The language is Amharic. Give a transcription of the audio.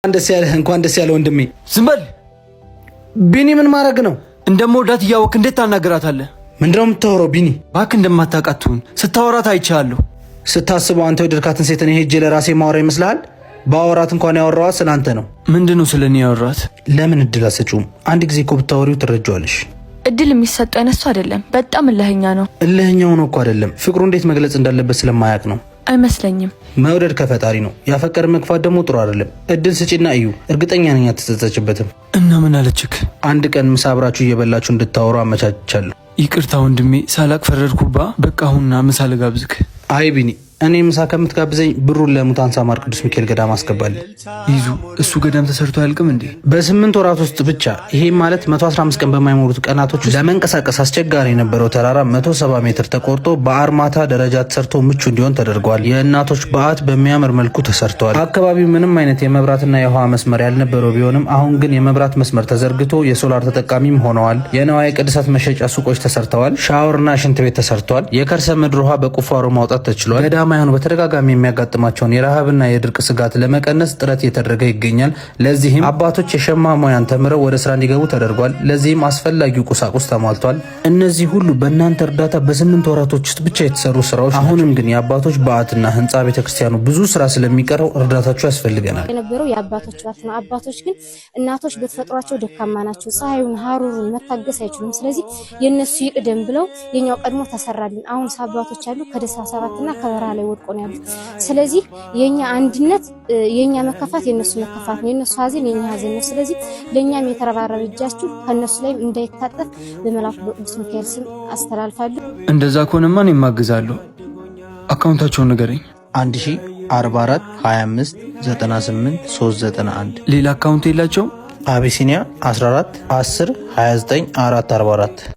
ደስ ያለህ፣ እንኳን ደስ ያለህ ወንድሜ። ዝም በል። ቢኒ፣ ምን ማድረግ ነው? እንደምወዳት እያወቅህ እንዴት ታናግራታለህ? ምንድነው የምታወራው ቢኒ? እባክህ እንደማታውቃት ትሁን። ስታወራት አይቻለሁ። ስታስበው አንተ የወደድካትን ሴት እኔ ሄጄ ለራሴ ማወራ ይመስልሃል? ባወራት እንኳን ያወራኋት ስለ አንተ ነው። ምንድን ነው ስለ እኔ ያወራት? ለምን እድል አትሰጪውም? አንድ ጊዜ እኮ ብታወሪው ትረጂዋለሽ። እድል የሚሰጠው አይነት ሰው አይደለም። በጣም እልህኛ ነው። እልህኛ ሆኖ እኮ አይደለም፣ ፍቅሩ እንዴት መግለጽ እንዳለበት ስለማያውቅ ነው። አይመስለኝም። መውደድ ከፈጣሪ ነው። ያፈቀር መግፋት ደግሞ ጥሩ አይደለም። እድል ስጪና እዩ። እርግጠኛ ነኝ አትጸጸችበትም። እና ምን አለችክ? አንድ ቀን ምሳ አብራችሁ እየበላችሁ እንድታወሩ አመቻችቻለሁ። ይቅርታ ወንድሜ፣ ሳላቅ ፈረድኩባ። በቃ አሁንና ምሳ ልጋብዝክ። አይ ቢኒ፣ እኔ ምሳ ከምትጋብዘኝ ብሩን ለሙታንሳ ማር ቅዱስ ሚካኤል ገዳም አስገባልኝ። ይዙ እሱ ገዳም ተሰርቶ አያልቅም እንዴ? በ8 ወራት ውስጥ ብቻ፣ ይሄም ማለት 115 ቀን በማይሞሉት ቀናቶች ውስጥ ለመንቀሳቀስ አስቸጋሪ የነበረው ተራራ 170 ሜትር ተቆርጦ በአርማታ ደረጃ ተሰርቶ ምቹ እንዲሆን ተደርጓል። የእናቶች በዓት በሚያምር መልኩ ተሰርተዋል። አካባቢው ምንም አይነት የመብራትና የውሃ መስመር ያልነበረው ቢሆንም አሁን ግን የመብራት መስመር ተዘርግቶ የሶላር ተጠቃሚም ሆነዋል። የንዋየ ቅድሳት መሸጫ ሱቆች ተሰርተዋል። ሻወርና ሽንት ቤት ተሰርተዋል። የከርሰ ምድር ውሃ በቁፋሮ ማውጣት ተችሏል። ገዳማውያኑ በተደጋጋሚ የሚያጋጥማቸውን የረሃብና የድርቅ ስጋት ለመቀነስ ጥረት እየተደረገ ይገኛል። ለዚህም አባቶች የሸማ ሙያን ተምረው ወደ ስራ እንዲገቡ ተደርጓል። ለዚህም አስፈላጊው ቁሳቁስ ተሟልቷል። እነዚህ ሁሉ በእናንተ እርዳታ በ8 ወራቶች ውስጥ ብቻ የተሰሩ ስራዎች። አሁንም ግን የአባቶች በዓትና ህንፃ ቤተክርስቲያኑ ብዙ ስራ ስለሚቀረው እርዳታችሁ ያስፈልገናል። የነበረው የአባቶች ባት ነው። አባቶች ግን እናቶች በተፈጥሯቸው ደካማ ናቸው። ፀሐዩን ሀሩሩን መታገስ አይችሉም። ስለዚህ የእነሱ ይቅደም ብለው የኛው ቀድሞ ተሰራልን። አሁን አባቶች ያሉ ከደሳ ሰባት እና ከበረሃ ላይ ወድቆ ነው ያሉት። ስለዚህ የኛ አንድነት የኛ መከፋት የእነሱ መከፋት ነው፣ የእነሱ ሀዘን የኛ ሀዘን ነው። ስለዚህ ለእኛም የተረባረበ እጃችሁ ከእነሱ ላይም እንዳይታጠፍ በመላኩ በቅዱስ ሚካኤል ስም አስተላልፋለሁ። እንደዛ ከሆነማ እኔም አግዛለሁ። አካውንታቸውን ንገረኝ። 1044 25 98 391። ሌላ አካውንት የላቸውም? አቢሲኒያ 14 10 29 444።